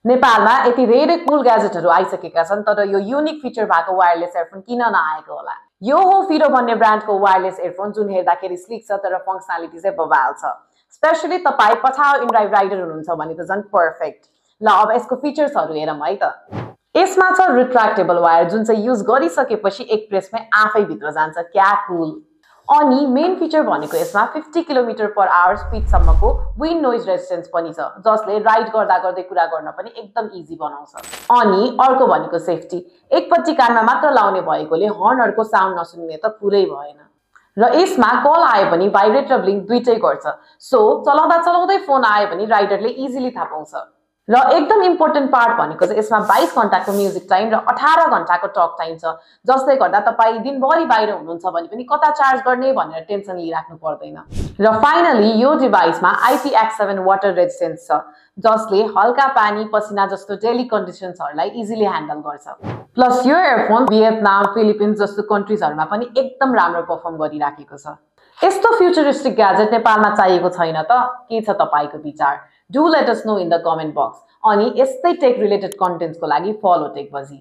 नेपालमा यति धेरै कुल ग्याजेटहरू आइसकेका छन् तर यो युनिक फिचर भएको वायरलेस एयरफोन किन नआएको होला? यो हो फिरो भन्ने ब्रान्डको वायरलेस एयरफोन जुन हेर्दाखेरि स्लिक छ तर फङ्सनालिटी चाहिँ बवाल छ। स्पेशली तपाईँ पछाउ इनड्राइभ राइडर हुनुहुन्छ भने त झन् पर्फेक्ट। ल अब यसको फिचर्सहरू हेरौँ है त। यसमा छ रिट्र्याक्टेबल वायर जुन चाहिँ युज गरिसकेपछि एक प्रेसमै आफै भित्र जान्छ। क्या कुल। अनि मेन फिचर भनेको यसमा 50 km/h स्पिडसम्मको विन्ड नोइज रेजिस्टेन्स पनि छ जसले राइड गर्दा गर्दै कुरा गर्न पनि एकदम इजी बनाउँछ। अनि अर्को भनेको सेफ्टी। एकपट्टि कानमा मात्र लाउने भएकोले हर्नहरूको साउन्ड नसुन्ने त कुरै भएन। र यसमा कल आयो भने भाइब्रेट र ब्लिङ्क दुइटै गर्छ। सो चलाउँदा चलाउँदै फोन आयो भने राइडरले इजिली थाहा पाउँछ। र एकदम इम्पोर्टेन्ट पार्ट भनेको चाहिँ यसमा 22 घण्टाको म्युजिक टाइम र 18 घण्टाको टक टाइम छ जसले गर्दा तपाईँ दिनभरि बाहिर हुनुहुन्छ भने पनि कता चार्ज गर्ने भनेर टेन्सन लिइराख्नु पर्दैन। र फाइनली यो डिभाइसमा IPX7 वाटर रेजिस्टेन्स छ जसले हल्का पानी पसिना जस्तो डेली कन्डिसन्सहरूलाई इजिली ह्यान्डल गर्छ। प्लस यो एयरफोन भियतनाम फिलिपिन्स जस्तो कन्ट्रिजहरूमा पनि एकदम राम्रो परफर्म गरिराखेको छ। यस्तो फ्युचरिस्टिक ग्याजेट नेपालमा चाहिएको छैन त? के छ तपाईँको विचार? Do let us know in the comment box. अनि यस्तै टेक रिलेटेड कन्टेन्ट्सको लागि फलो टेक बजी।